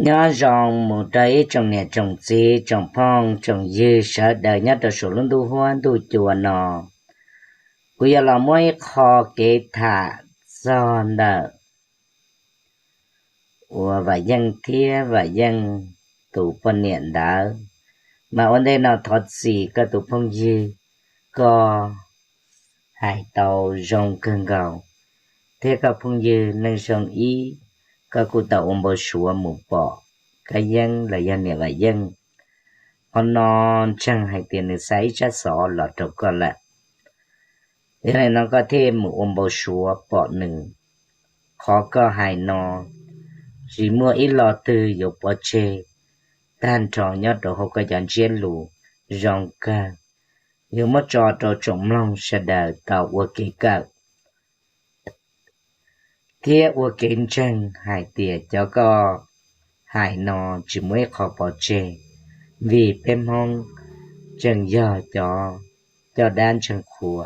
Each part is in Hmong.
Nyob zoo mus rau ib tsoom niam tsoom txiv tsoom phooj tsoom ywg sawv daws nyob rau saum lub ntuj huab ntuj cua no. Kuv yuav los muab ib qho kev tham txog ntawm uas Vam Yeej thiab Vam Yeej tus poj niam ntawd. Mas ua ntej no thov txim koj tus phooj ywg, koj hais tau zoo kawg nkaus, thiab koj phooj ywg Neej Zoo Ib, koj kuj tau ua npau suav mus pom Kab Yeeb los yog niam Vam Yeej. Qhov no ntseeg hais tias nws xa ib tsab xov los rau koj lawm. Yog li no koj thiaj mus ua npau suav pom nws. Qhov koj hais no tsis muaj ib lo twg yuav pov tseg tag nrho nyob rau hauv koj cov ntsiab lus zoo kawg, yuav muab tso rau tsoom mloog sawv daws tau ua kev kawm thiab ua kev ntseeg hais tias cov koj hais no tsis muaj ib qho pov tseg, vim peb Hmoob tseem yog cov coj dab ntseeg qhua,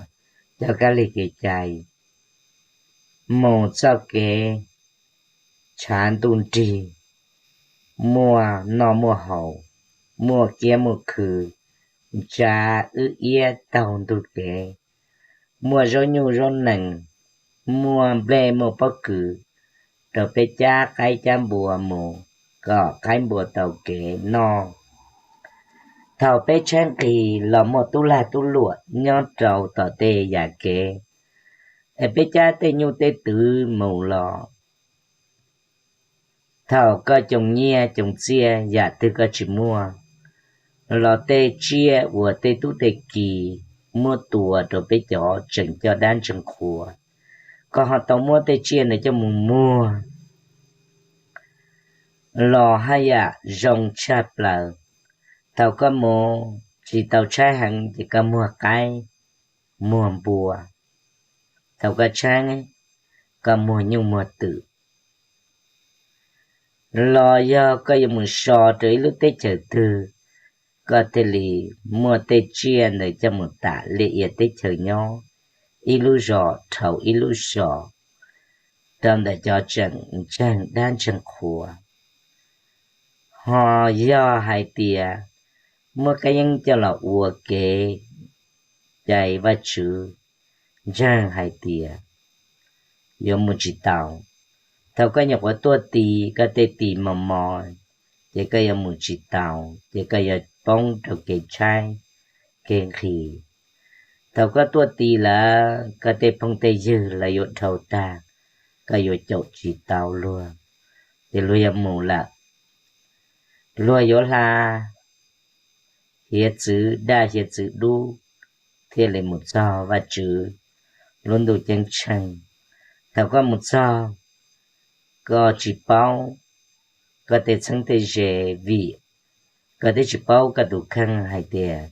coj kab li kev cai, mus txoj kev tshav ntuj nrig, muaj noj muaj haus, muaj kiab muaj khw, ntsa wb iab taug ntug kev, muaj zaub nyuj zaub nees, muaj nplej muaj pob kws rau peb cab qaib cab npua mus kom qaib npua tau kev noj. Thaum peb tshaib nqhis los muaj tub lag tub luam nyob rau tom tej yam kev, es peb cab tej nyuj tej twm mus los, thaum koj coo nyiaj coo txiaj yam twg koj tsis muaj, los tej tsiaj uas tej tub tej ki muab tua rau peb cov tseem coj dab ntseeg qhua, koj ho tau muab tej tsiaj ntawd coj mus muag los haj yam zoo tshaj plaws. Thaum koj mus tsis tau tshaib heev ces koj muag qaib muag npua, thaum koj tshaib koj muag nyuj muag twm. Los yog koj yuav mus so rau ib lub teb chaws twg, koj thiaj li muaj tej tsiaj ntawd coj mus tam li ia teb chaws nyob, ib lub zos dhau ib lub zos, rau ntawm cov tseem ntseeg dab ntseeg qhua. Ho yog hais tias muab Kab Yeeb coj los ua kev cai Vajtswv, ntseeg hais tias yuav mus tsis tau. Thaum koj nyuam qhuav tuaj ti koj tej tis mos mos, ces koj yuav mus tsis tau, ces koj yuav poob rau kev tshaib kev nqhis. Thaum koj tuaj ti lawm koj tej phooj tej ywg lawv yuav dhau tag, koj yuav caum tsis tau luag, ces luag yuav mus lawm. Luag yuav hla hiav txwv daj hiav txwv dub thiaj li mus txog Vajtswv lub ntuj ceeb tsheej. Thaum koj mus txog, koj tsis paub koj tej txheeb tej ze, vim koj twb tsis paub koj tus kheej hais tias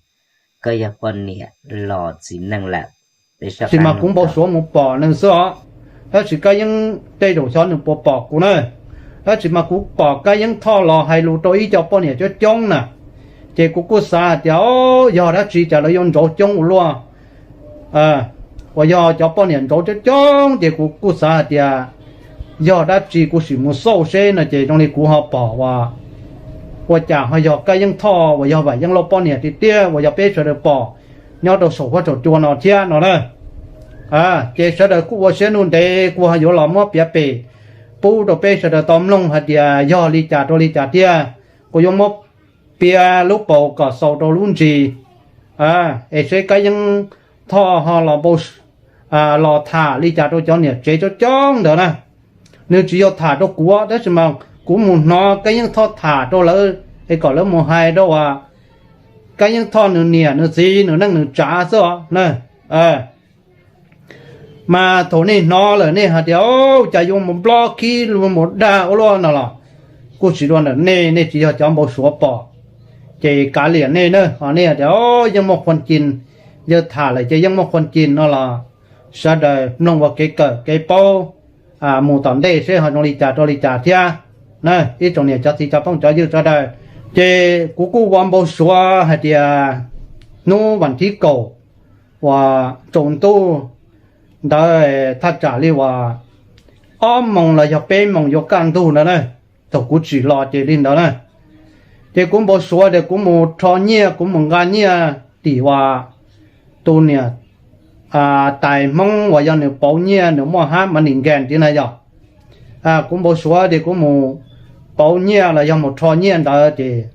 koj yog poj niam los txiv neej lawm. Tab sis mas kuv npau suav mus pom nws xwb os, tab sis Kab Yeeb tej zaum xyov nws puas pom kuv na. Tab sis mas kuv pom Kab Yeeb Thoj los hais lus rau ib co poj niam coob coob na, ces kuv kuj xav hais tias, o, yog dab tsi cas lawv yuav ntsauv coob ua luaj. Uas yog cov poj niam ntsauv coob coob ces kuv kuj xav hais tias yog dab tsi, kuv sim mus xauj seb no ces zoo li kuv ho pom uas ua cas ho yog Kab Yeeb Thoj uas yog Vam Yeej Lauj poj niam tiag tiag uas yog peb sawv daws pom nyob rau saum huab saum cua no thiab no na. Ces sawv daws kuj ua siab ntuj ntev, kuv ho yuav los muab piav pem pub rau peb sawv daws tau mloog hais tias yog li cas rau li cas tiag. Kuv yuav muab piav lub paus kom xaus rau lub ntsis, es seb Kab Yeeb Thoj ho los tham li cas rau cov niam tsev coob coob ntawd na. Nws tsis yog tham rau kuv, tab sis mas kuv mus hnov Kab Yeeb Thoj tham rau lawv, es kom lawv mus hais rau uas Kab Yeeb Thoj nws niam nws txiv nws neej nws tsav xwb os na. Mas thaum nej hnov lawm nej hais tias, o, cas yuav mus nplob khib luag mus dag ua luaj no los, kuj tsis dua ntawm nej, nej tsis yog cov npau suav pom, ces kav liam nej na. Ho nej hais tias, o, yeej muaj qhuam ci, yawg tham lawm ces yeej muaj qhuam ci no los, sawv daws mloog ua kev kawm kev paub mus tom ntej seb ho zoo li cas rau li cas thiab na, ib tsoom niam cov txiv cov phooj cov ywg sawv daws. Ces kuv kuj ua npau suav hais tias hnub vas thib kaum uas tsaus ntuj ntawd, thaj tsam li uas ob moos los yog peb moos yuav kaj ntug ntawd na, thaum kuv tsim los ces li ntawd na. Ces kuv npau suav tias kuv mus rho nyiaj, kuv mus nqa nyiaj tim uas tus niam tais Hmoob uas yog nws pauv nyiaj, nws muaj hab ma nim nkees thiab na yog. Kuv npau suav tias kuv mus pauv nyiaj los yog mus rho nyiaj ntawd ces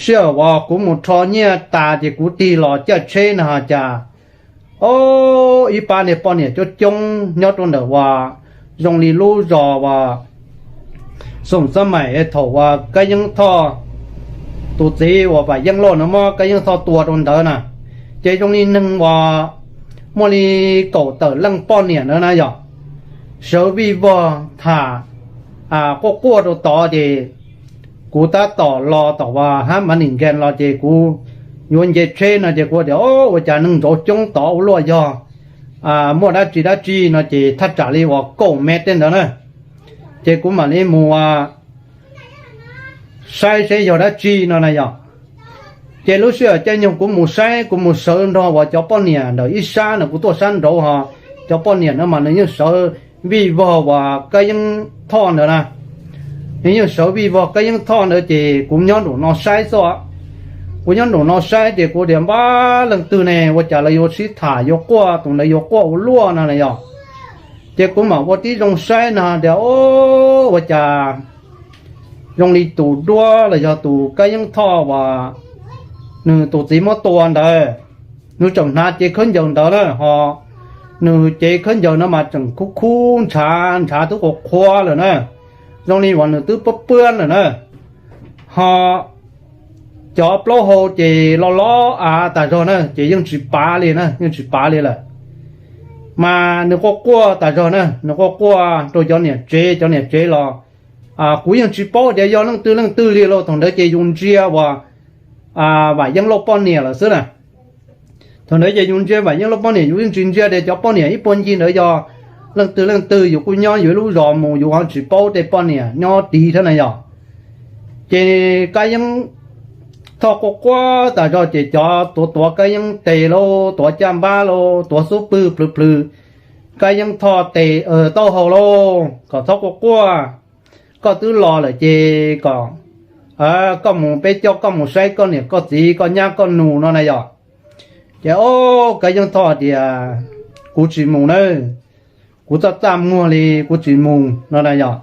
sij hawm uas kuv mus rho nyiaj tas ces kuv tig los caij tsheb no cas, o, ib pab niag poj niam coob coob nyob rau ntawm uas zoo li lub zos uas Xoom Xab Maim thaum uas Kab Yeeb Thoj tus txiv uas Vam Yeej Lauj no muab Kab Yeeb Thoj tua rau ntawd na, ces zoo li neeg uas muaj li kaum tawm leej poj niam ntawd na yog, sawv vij vog tham quaj quaj rau tod ces kuv tab tom los tom uas hab ma nim nkees los ces kuv yuav nce tsheb no ces kuv tias, o, ua cas neeg ntsauv coob tod ua luaj, yog muaj dab tsi dab tsi no ces thaj tsam li uas kaum mev tej ntawd na, ces kuv mam li mus saib seb yog dab tsi no na yog. Ces lub sij hawm caij nyoog kuv mus saib, kuv mus sawv nrog uas cov poj niam ntawm ib sab na, kuv tuaj sab nraud ho cov poj niam no mas nws yeej sawv vij vog uas Kab Yeeb Thoj ntawd na, nws yeej sawv vij vog Kab Yeeb Thoj ntawd ces kuv nyob nraum no saib xwb. Kuv nyob nraum no saib ces kuv tias, npab, leej twg ne, ua cas lawv yuav sib tham yuav quaj, tus ntawd yuav quaj ua luaj no na yog. Ces kuv mam ua tib zoo saib no tias, o, ua cas zoo li tus duab los yog tus Kab Yeeb Thoj uas nws tus txiv muab tua ntawd, nws tseem hnav cev khaub ncaws ntawd na ho, nws cev khaub ncaws no mas tseem khub khub ntshav ntshav twb qhuav qhuav lawm na, zoo li uas nws twb pab pwab lawm na, ho cov plaub hau ces loj loj av tas zog na ces yeej tsis pav li na, yeej tsis pav li lawm. Mas nws quaj quaj tas zog na, nws quaj quaj rau cov niam tsev, cov niam tsev los kuv yeej tsis paub tias yog leej twg leej twg li los thaum ntawd ces yus ntsia uas Vam Yeej Lauj poj niam lawm xwb na. Thaum ntawd ces yus ntsia Vam Yeej Lauj poj niam, yus yeej tsis ntsia tias cov poj niam ib puag ncig ntawd yog leej twg leej twg, yus kuj nyob yus ib lub zos mus yus ho tsis paub tej poj niam nyob tid thiab na yog. Ces Kab Yeeb Thoj quaj quaj tas zog ces cov tuav tuav Kab Yeeb tes lauj, tuav caj npab lauj, tuav xub pwg plhws plhws Kab Yeeb Thoj tes taub hau lauj, kom txhob quaj quaj, koj twb los lawm ces kom koj mus, peb coj koj mus saib koj niam koj txiv koj nyab koj nus no na yog. Ces o, Kab Yeeb Thoj tias, kuv tsis mus na, kuv txaj txaj muag li kuv tsis mus no na yog.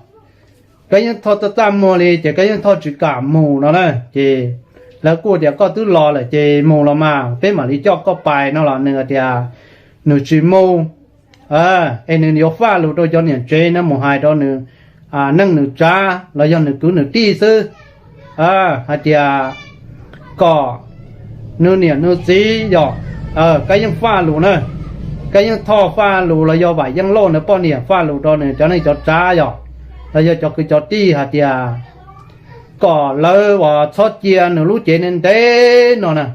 Kab Yeeb Thoj txaj txaj muag li ces Kab Yeeb Thoj tsis kam mus no na ces lawv kuj tias koj twb los lawm ces mus los mas peb mam li coj koj pais no los nws tias nws tsis mus, es nws yuav faj lus rau cov niam tsev na, mus hais rau nws neej nws tsav los yog nws kwv nws tij xwb, hais tias kom nws niam nws txiv yog, Kab Yeeb faj lus na, Kab Yeeb Thoj faj lus los yog Vam Yeej Lauj nws poj niam faj lus rau nws cov neej cov tsav yog, los yog cov kwv cov tij hais tias kom lawv uas txhob cia nws lub cev ntev ntev no na,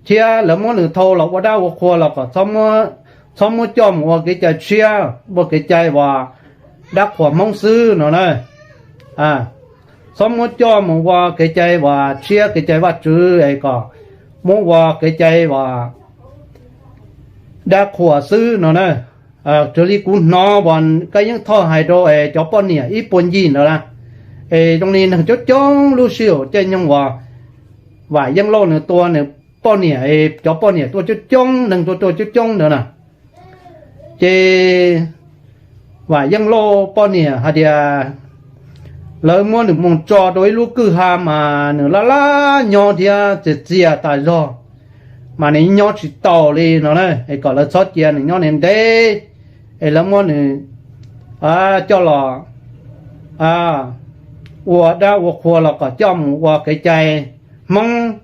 thiab lawv muab nws thau los ua dab ua qhua los kom txhob muab coj mus ua kev cai tshiab, ua kev cai uas dab qhuas Hmoob xwb no na. Txhob muab coj mus ua kev cai uas tshiab kev cai Vajtswv es kom muab ua kev cai uas dab qhuas xwb no na. Raws li kuv hnov uas Kab Yeeb Thoj hais rau es cov poj niam ib puag ncig ntawd na, es zoo li neeg coob coob lub sij hawm caij nyoog uas Vam Yeej Lauj nws tua nws poj niam, cov poj niam tuaj coob coob, neeg tuaj tuaj coob coob ntawd na. Ces Vam Yeej Lauj poj niam hais tias lawv muab nws mus tso rau ib lub kwj ha mas nws laj laj nyob thiab txias txias tas zog, mas nws nyob tsis tau li no na, es kom lawv txhob cia nws nyob ntev ntev, es lawv muab nws coj los ua dab ua qhua los kom coj mus ua kev cai Hmoob,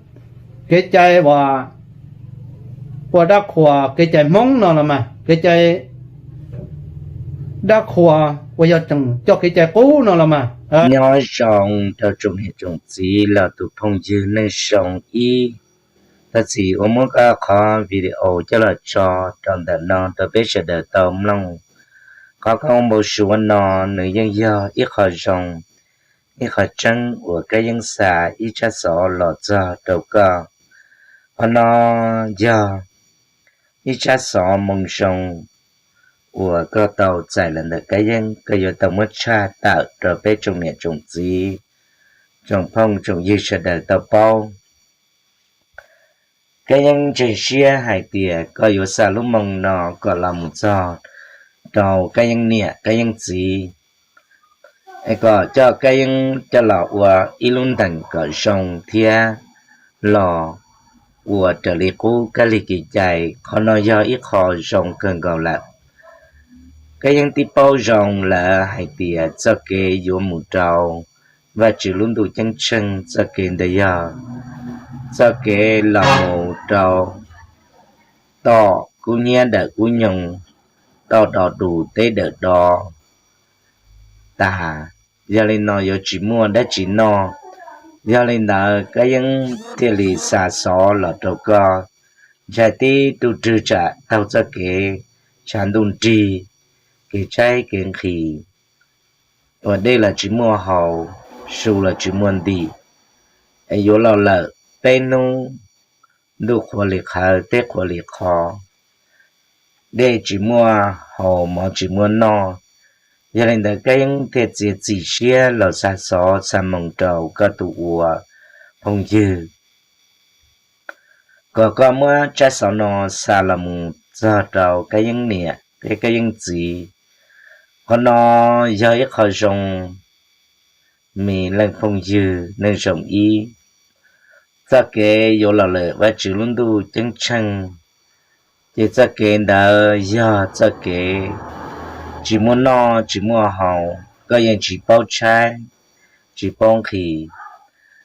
kev cai uas ua dab qhuas kev cai Hmoob no los mas, kev cai dab qhuas uas yog tseem coj kev cai qub no los mas. Nyob zoo rau tsoom niam tsoom txiv los tus phooj ywg neej zoo ib, thov txim uas muab koj qhov video coj los tso rau ntawm no rau peb sawv daws tau mloog. Qhov koj npau suav no nws yeej yog ib qho zoo, ib qho tseeb uas Kab Yeeb xa ib tsab xov los txog rau koj. Qhov no yog ib tsab xov moo zoo uas koj tau txais los ntawm Kab Yeeb, koj yuav tau muab tshaj tawm rau peb tsoom niam tsoom txiv, tsoom phooj tsoom ywg sawv daws tau paub. Kab Yeeb ntseeg siab hais tias koj yuav xa lub moo no kom los mus txog rau Kab Yeeb niam Kab Yeeb txiv, es kom coj Kab Yeeb coj los ua ib lub ntees kom zoo thiab los ua raws li qub kab lig kev cai. Qhov no yog ib qho zoo kawg nkaus lawm. Kab Yeeb twb paub zoo lawm hais tias txoj kev yuav mus rau Vajtswv lub ntuj ceeb tsheej, txoj kev ntawd yog txoj kev los mus rau toj kub hnyiab dawm kub nyoog, toj do dus teb dawm do tas. Yog li no yuav tsis muaj dab tsi noj. Yog li ntawd Kab Yeeb thiaj li xa xov los rau koj, ntshai tib tug rwg tsam taug txoj kev tshav ntuj nrig, kev tshaib kev nqhis, uas dej los tsis muaj haus, su los tsis muaj ntim, es yuav los lawm peb hnub, ntuj qhuav li qhawv teb qhuav li qho, dej tsis muaj haus mov tsis muaj noj. Yog li ntawd Kab Yeeb thiaj txiav txim siab los xa xov xa moo rau koj tus ua phooj ywg, kom koj muab tsab xov no xa los mus txog rau Kab Yeeb niam thiab Kab Yeeb txiv. Qhov no yog ib qho zoo, me leej phooj ywg neej zoo ib, txoj kev yuav los lawm Vajtswv lub ntuj ceeb tsheej, ces txoj kev ntawd yog txoj kev tsis muaj noj tsis muaj haus, koj yeej tsis paub tshaib, tsis paub nqhis.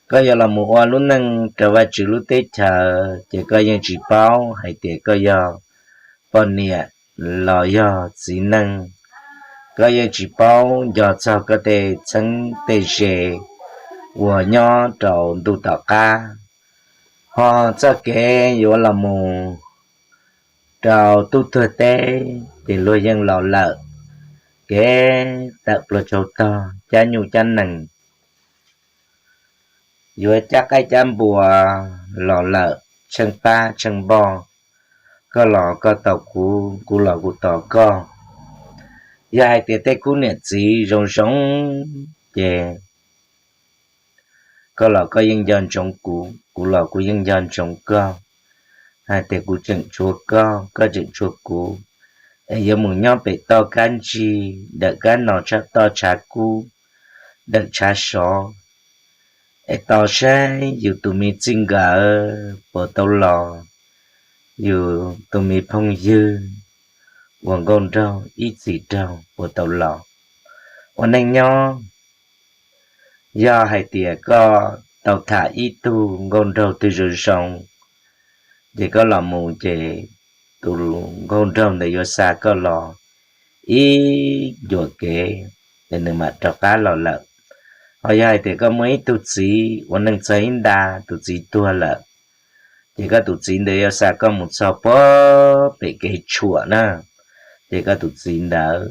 Koj yuav los mus ua lub neej rau Vajtswv lub teb chaws, ces koj yeej tsis paub hais tias koj yog poj niam los yog txiv neej. Koj yeej tsis paub nco txog koj tej txheeb tej ze uas nyob rau ntuj tom qab. Ho txoj kev yuav los mus rau tub tuag teb, ces luag yeej los lawm kev tawm pluag tsaug tog, cab nyuj cab nees, yuav cab qaib cab npua los lawm, tsheej pab tsheej npoj, koj los koj tos kuv, kuv los kuv tos koj. Yog hais tias tej khub niam txiv zoo zoo, ces koj los koj yeej nco ntsoov kuv, kuv los kuv yeej nco ntsoov koj. Hais tias kuv tseem tshuav koj, koj tseem tshuav kuv, es yuav mus nyob pem toj kab ntsig, dawm kab no toj tshav kub, dawm tshav sov, es tos saib yus tus me txij nkawm puas tau los, yus tus me phooj ywg uas nkauj nraug ib txhis raug puas tau los. Ua neej nyob, yog hais tias koj tau tham ib tug nkauj nraug twg zoo zoo, ces koj los mus ces tus nkauj nraug ntawd yuav xa koj los ib ncua kev, ces nws mam rov qab los lawm. Ho yog hais tias koj muaj ib tug txiv ua neej txog ib nta, tus txiv tuag lawm, ces koj tus txiv ntawd yuav xa koj mus txog puag pem kev tshuam na, ces koj tus txiv ntawd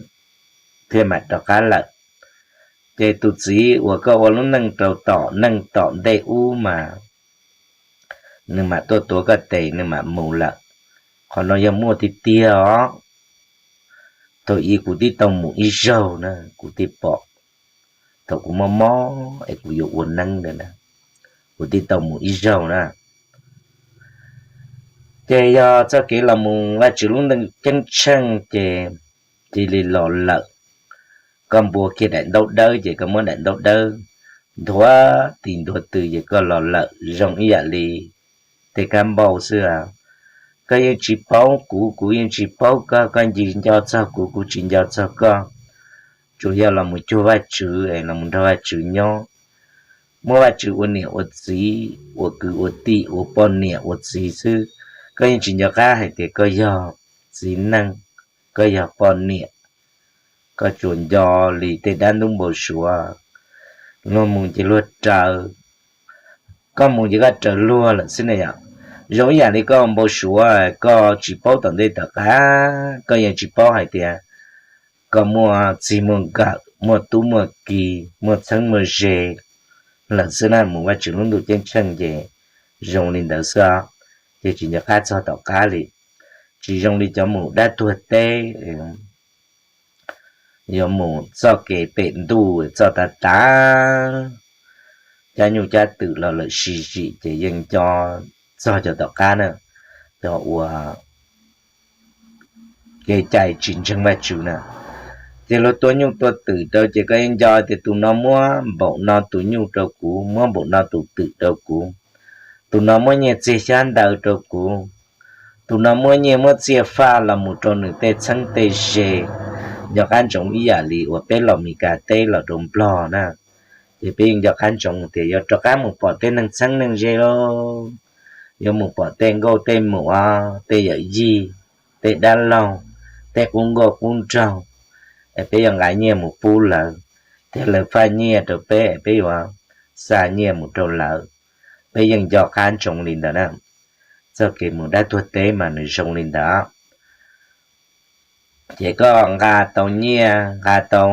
thiaj mam rov qab lawm. Ces tus txiv uas koj ua lub neej rau tom neej tom ntej ub mas nws mam tuaj tuav koj tes nws mam mus lawm. Qhov no yog muaj tiag tiag os. Thaum ub kuv twb tau mus ib zaug na, kuv twb pom. Thaum kuv mob mob es kuv yuav ua neeb ntawd na, kuv twb tau mus ib zaug na. Ces yog txoj kev los mus Vajtswv lub ntuj ceeb tsheej ces cia li los lawm. Koj npua kiag daim ntaub dawb ces koj muab daim ntaub dawb nthuav tis nthuav tw ces koj los lawm zoo ib yam li tej kab npauj xwb. Koj yeej tsis paub kuv, kuv yeej tsis paub koj, koj tsis nco txog kuv, kuv tsis nco txog koj. Tsuas yog los mus cuag Vajtswv es los mus nrog Vajtswv nyob, muab Vajtswv ua niam ua txiv, ua kwv ua tij, ua poj niam ua txiv xwb. Koj yeej tsis nco qab hais tias koj yog txiv neej, koj yog poj niam. Koj tsuas nco li tej dab ntub npau suav, luag mus ces luag raws, koj mus ces koj raws luag lawm xwb ne yom. Zoo ib yam li koj npau suav, koj tsis paub tom ntej tom qab, koj yeej tsis paub hais tias koj muaj txij muaj nkawm, muaj tub muaj ki, muaj txheeb muaj ze lawm xwb na. Mus Vajtswv lub ntuj ceeb tsheej ces zoo li ntawd xwb, ces tsis nco qab txog tom qab li. Tsis zoo li cov mus dab tuag teb, yuav mus txoj kev pem ntuj txoj tav tav, cab nyuj cab twm los lawm sib zim ces yeej nco txog cov tom qab na, cov uas kev cai tsis ntseeg Vajtswv na. Ces luag tua nyuj tua twm rau ces koj yeej nco tias tus no muab npaum no tus nyuj rau kuv, muab npaum no tus twm rau kuv, tus no muab nyiaj txiag xyab ntawv rau kuv, tus no muab nyiaj muab txiaj faj los mus rau nws tej txheeb tej ze. Nco qab ntsoov ib yam li uas peb los Meskas teb los rau Nplog na, ces peb yeej nco qab ntsoov tias yuav rov qab mus pom tej neeg txheeb neeg ze lauj, yuav mus pom tej nkauj tej muam, tej yawm yij, tej dab laug, tej qub nkauj qub nraug, es peb yuav nqa nyiaj mus pub lawv, thiab lawv faj nyiaj rau peb es peb yuav xa nyiaj mus rau lawv. Peb yeej nco qab ntsoov li ntawd na. Txoj kev mus dab tuag teb mas nws zoo li ntawd. Ces koj nqa tau nyiaj, nqa tau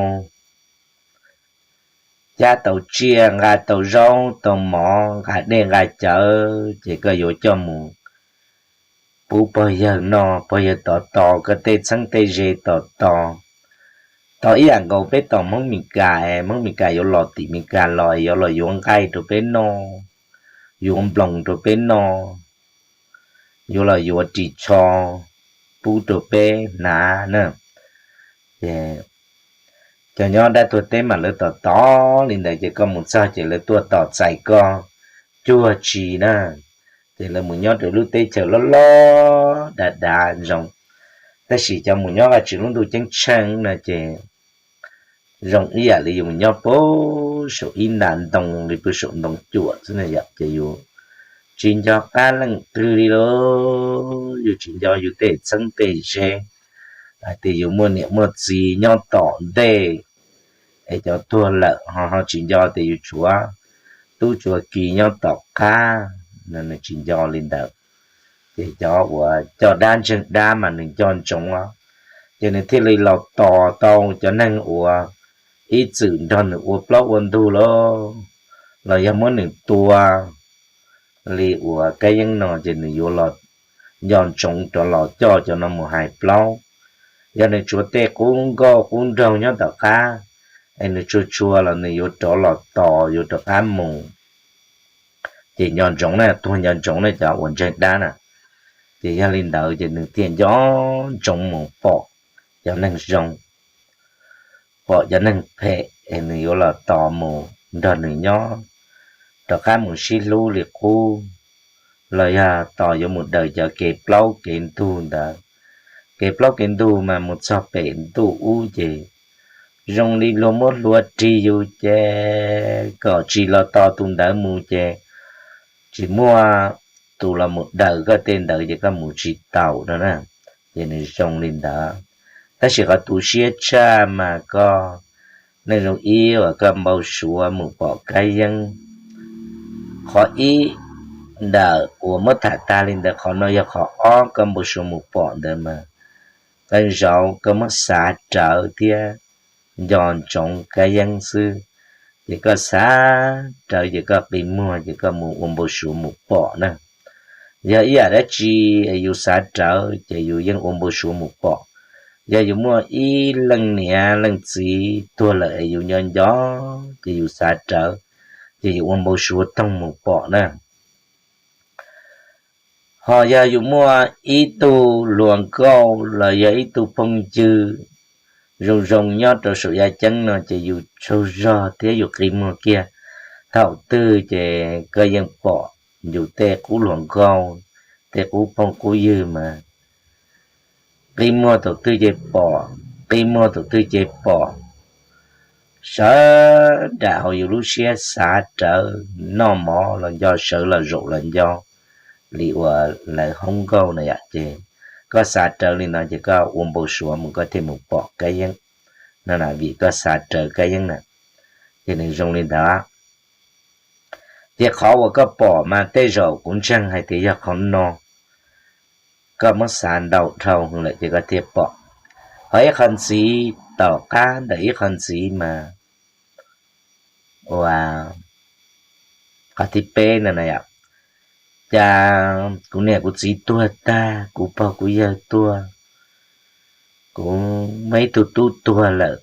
cab tau tsiaj, nqa tau zaub tau mov, nqa dej nqa cawv, ces koj yuav coj mus pub pog yawg noj, pog yawg tos tos koj tej txheeb tej ze tos tos. Tos ib yam nkaus peb tos Hmoob Meskas, Hmoob Meskas yuav los tim Meskas los yuav los yuav nqaij rau peb noj, yuav nploos rau peb noj, yuav los yuav ris tsho pub rau peb hnav na. Ces cov nyob dab tuag teb mas lawv tos tos li ntawd ces koj mus txog ces lawv tuaj tos txais koj cuag tsi na. Ces lawv mus nyob rau lub teb chaws loj loj dav dav zoo, tab sis cov mus nyob Vajtswv lub ntuj ceeb tsheej no ces zoo ib yam li yus mus nyob puag saum ib nta ntoo li puag saum ntoo cuam xwb na yom, ces yus tsis nco qab leej twg li lauj, yus tsis nco yus tej txheeb tej ze, hais tias yus muaj niam muaj txiv nyob tom ntej, es cov tuag lawm ho ho tsis nco tias yus tshuav tub tshuav ki nyob tom qab, nws tsis nco li ntawd. Ces cov uas coj dab ntseeg dab mas nws nco ntsoov os, ces nws thiaj li los tos tau cov neeg uas ib txwm nrog nws ua plaub ua ntug lauj, los yog muab nws tua li uas Kab Yeeb no ces nws yuav los nco ntsoov rov los coj cov no mus hais plaub. Yog nws tshuav tej qub nkauj qub nraug nyob tom qab, es nws tshua tshua los nws yuav rov los tos, yuav rov qab mus. Ces nco ntsoov na, tuag nco ntsoov na cov uas ntseeg dab na. Ces yog li ntawd ces nws thiaj nco ntsoov mus pom cov neeg zoo, pom cov neeg phem es nws yuav los tos mus nrog nws nyob, rov qab mus sib hlub li qub, los yog tos yuav mus daws cov kev plaub kev ntug ntawd. Kev plaub kev ntug mas mus txog pem ntuj ub ces zoo li luag muab hlua rig yus ces kom tsis los tos tus ntawd mus ces tsis muaj tus los mus daws koj tej ntawd ces koj mus tsis taus no na. Ces nws zoo li ntawd. Tab sis qhov tu siab tshaj mas koj, neej zoo ib uas koj npau suav mus pom Kab Yeeb. Qhov ib ntawm uas muab tham tag li ntawd, qhov no yog qhov ob koj npau suav mus pom ntawd mas, qee zaum koj muab xav rawv thiab nco ntsoov Kab Yeeb xwb, ces koj xav rawv ces koj qi muag ces koj mus ua npau suav mus pom na. Yog ib yam dab tsi yus xav rawv ces yus yeej ua npau suav mus pom. Yog yus muaj ib leej niam leej txiv tuag lawm es yus nco nco ces yus xav rawv, ces yus ua npau suav toog mus pom na. Ho yog yus muaj ib tug hluas nkauj los yog ib tug phooj ywg zoo zoo nyob rau saum yaj ceeb no ces yus tsaug zog thiab yus qi muag kiag. Thaum twg ces koj yeej pom yus tej qub hluas nkauj, tej qub phooj qub ywg mas qi muag thaum twg ces pom, qi muag thaum twg ces pom. Sawv daws hauv yus lub siab xav rawv noj mov los nco, sawv los zaum los nco li uas lawv hoob nkauj no yom, ces koj xav rawv li no ces koj ua npau suav mus koj thiaj mus pom Kab Yeeb no na, vim koj xav rawv Kab Yeeb na. Ces nws zoo li ntawd. Ces qhov uas koj pom mas tej zaum kuv ntseeg hais tias yog qhov no, koj muab xav ntau dhau lawm ces koj thiaj pom. Ho ib qho ntxiv, tom qab ntawm ib qho ntxiv mas ua qhov thib peb no na yom, cas kuv niam kuv txiv tuag tag, kuv pog kuv yawg tuag, kuv muaj ib tug tub tuag lawm,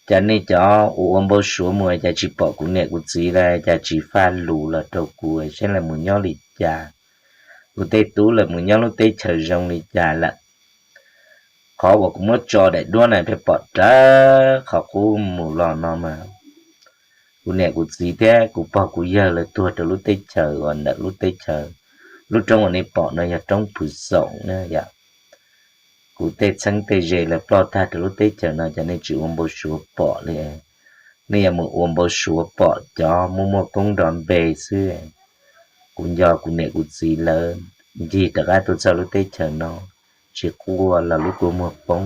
Cas nej cov uas ua npau suav mus cas tsis pom kuv niam kuv txiv los cas tsis faj lus los rau kuv, saib lawv mus nyob li cas, kuv tej tub lawv mus nyob lub teb chaws zoo li cas lawm. Qhov uas kuv muab tso daim duab na peb pom rawv qhov qub mus los no mas, kuv niam kuv txiv thiab kuv pog kuv yawg lawv tuag rau lub teb chaws uas ntawm lub teb chaws, lub roob uas nej pom no yog roob Phu Xoom na yom. Kuv tej txheeb tej ze lawv ploj tag rau lub teb chaws no, cas nej tsis ua npau suav pom li? Nej yuav mus ua npau suav pom cov muaj muaj koob nrov npe xwb. Kuv nco kuv niam kuv txiv lawv ncig rov qab tuaj txog lub teb chaws no, tsis quaj los lub kua muag poob.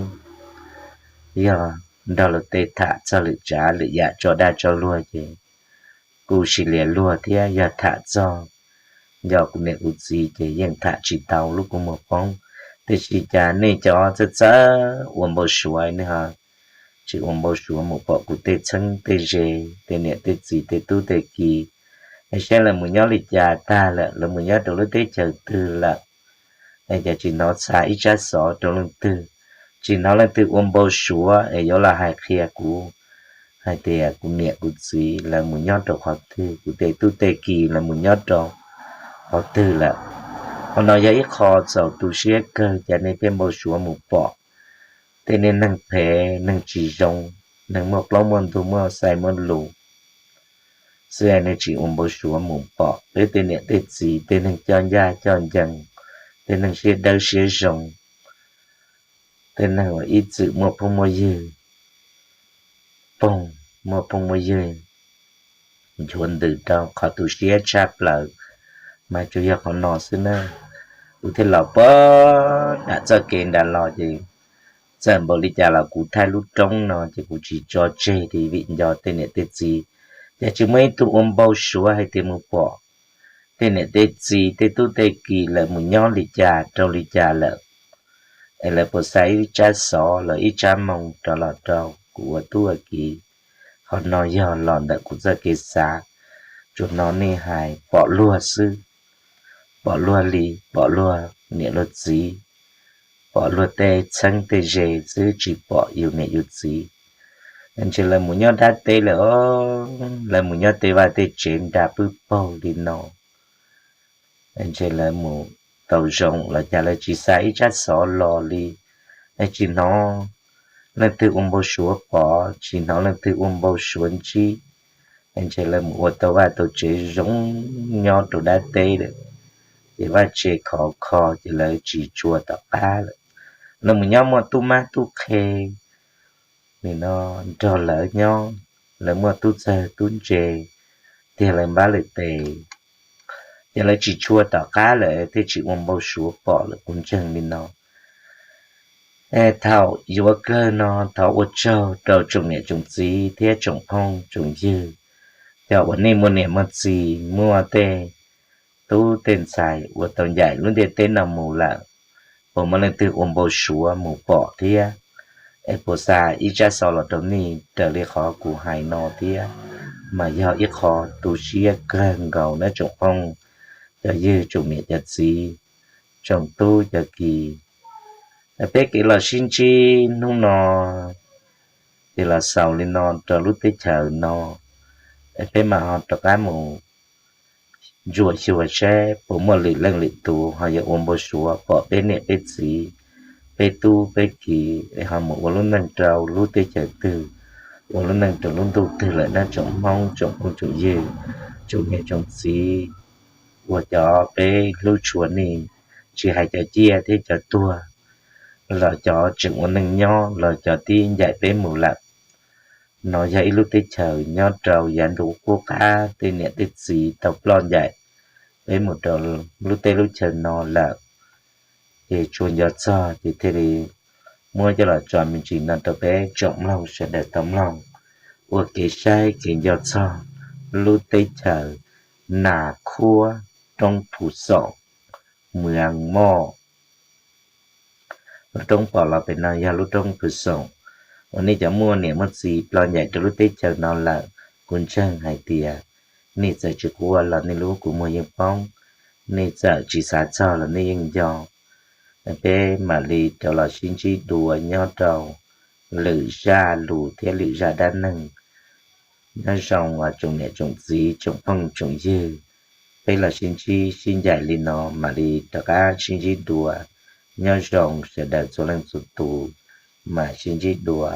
Yog nrog luag tej tham txog lwm tsav lwm yam tso dag tso luag ces kuj sib lias luag thiab, yog tham txog nco kuv niam kuv txiv ces yeej tham tsis tau, lub kua muag poob. Tiam sis cas nej cov txawj txawj ua npau suav, nej ho tsis ua npau suav mus pom kuv tej txheeb tej ze, tej niam tej txiv tej tub tej ki, es saib lawv mus nyob li cas tag lawm, lawv mus nyob rau lub teb chaws twg lawm, es cas tsis hnov xa ib tsab xov rau leej twg, tsis hnov leej twg ua npau suav es yuav los hais qhia kuv hais tias kuv niam kuv txiv lawv mus nyob rau qhov twg, kuv tej tub tej ki lawv mus nyob rau qhov twg lawm. Qhov no yog ib qho txaus tu siab kawg, cas nej pheej npau suav mus pom tej niag neeg phem, neeg tsis zoo, neeg muaj plaub muaj ntug, muaj xais muaj lus xwb, nej tsis ua npau suav mus pom peb tej niam tej txiv, tej neeg coj ncaj coj ncees, tej neeg siab dawb siab zoo, tej neeg uas ib txwm muaj phooj muaj ywg poog, muaj phooj muaj ywg nchuav ntws rau. Qhov tu siab tshaj plaws mas tsuas yog qhov no xwb na. Kuv thiaj los pom nram txoj kev nram los ces txawm npaum li cas los kuv thaij lub roob no ces kuv tsis tso tseg li, vim nco tej niam tej txiv, ces tsis muaj ib tug ua npau suav hais tias mus pom tej niam tej txiv tej tub tej ki lawv mus nyob li cas rau li cas lawm, es lawv puas xa ib tsab xov los ib tsab moo rov los rau kuv ua tub ua ki. Qhov no yog los ntawm kuv txoj kev xav, tsuas hnov nej hais pom luag xwb, pom luag li, pom luag niam luag txiv, pom luag tej txheeb tej ze xwb, tsis pom yus niam yus txiv. Ntshe lawv mus nyob dab teb lawm, lawv mus nyob tej vaj tej tsev nra pwb paug li no, ntshe lawv mus tau zoo los cas lawv tsis xa ib tsab xov los li, tsis hnov leej twg ua npau suav pom, tsis hnov leej twg ua npau suav ntsib, ntshe lawv mus ua tau vaj tau tsev zoo nyob rau dab teb lawm, ces vaj tse khov kho ces lawv tsis tshua tom qab lawm. Lawv mus nyob muaj tub mab tub qhe, nim no nrog lawv nyob, lawv muaj tub txawg tub ntse, tiag lawv npab lawv tes, ces lawv tsis tshua tom qab lawm thiaj tsis ua npau suav pom lawm. Kuv ntseeg li no. Thaum yuav kawg no thov ua tsaug rau tsoom niam tsoom txiv thiab tsoom phooj tsoom ywg, cov uas nej muaj niam muaj txiv, muaj tej tub tej ntxhais uas tau ncaim lub ntiaj teb no mus lawm, puas muaj leej twg ua npau suav mus pom thiab? Es puas xa ib tsab xov los rau nej raws li qhov kuv hais no thiab? Mas yog ib qho tu siab kawg nkaus nawb tsoom phooj cov ywg, tsoom niam cov txiv, tsoom tub cov ki. Peb kev los sib ntsib hnub no ces los xaus li no rau lub teb chaws no, peb mam ho rov qab mus ntsuam xyuas saib puas muaj lwm leej lwm tus ho yuav ua npau suav pom peb niam peb txiv, peb tub peb ki, es ho mus ua lub neej rau lub teb chaws twg, ua lub neej rau lub ntuj twg lawm nawb tsoom Hmoob, tsoom phooj tsoom ywg, tsoom niam tsoom txiv, uas cov peb hlub tshua nej, tsis hais cov ciaj thiab cov tuag, los cov tseem ua neej nyob, los cov twb ncaim peb mus lawm. No yog ib lub teb chaws nyob rau yav ntuj qub qab tej niam tej txiv tau ploj ncaim peb mus rau lub teb lub chaws no lawm. Ces tsuas nco txog ces thiaj li muab coj los tso me ntsis no rau peb tsoom mloog sawv daws tau mloog, ua kev saib kev nco txog lub teb chaws Nas Khuab, roob Phu Xoom, Mws Moj. Lub roob pom los pem no yog lub roob Phu Xoom. Uas nej cov muaj niam muaj txiv ploj ncaim rau lub teb chaws no lawm, kuv ntseeg hais tias nej txawm tsis quaj los nej lub kua muag yeej poob, nej txawm tsis xav txog los nej yeej nco. Peb mam li rov los sib ntsib dua nyob rau lwm zaj lus thiab lwm zaj dab neeg. Nyob zoo tsoom niam tsoom txiv tsoom phooj tsoom ywg, peb los sib ntsib sib ncaim li no mam li rov qab sib ntsib dua. Nyob zoo sawv daws txhua leej txhua tus, mam sib ntsib dua.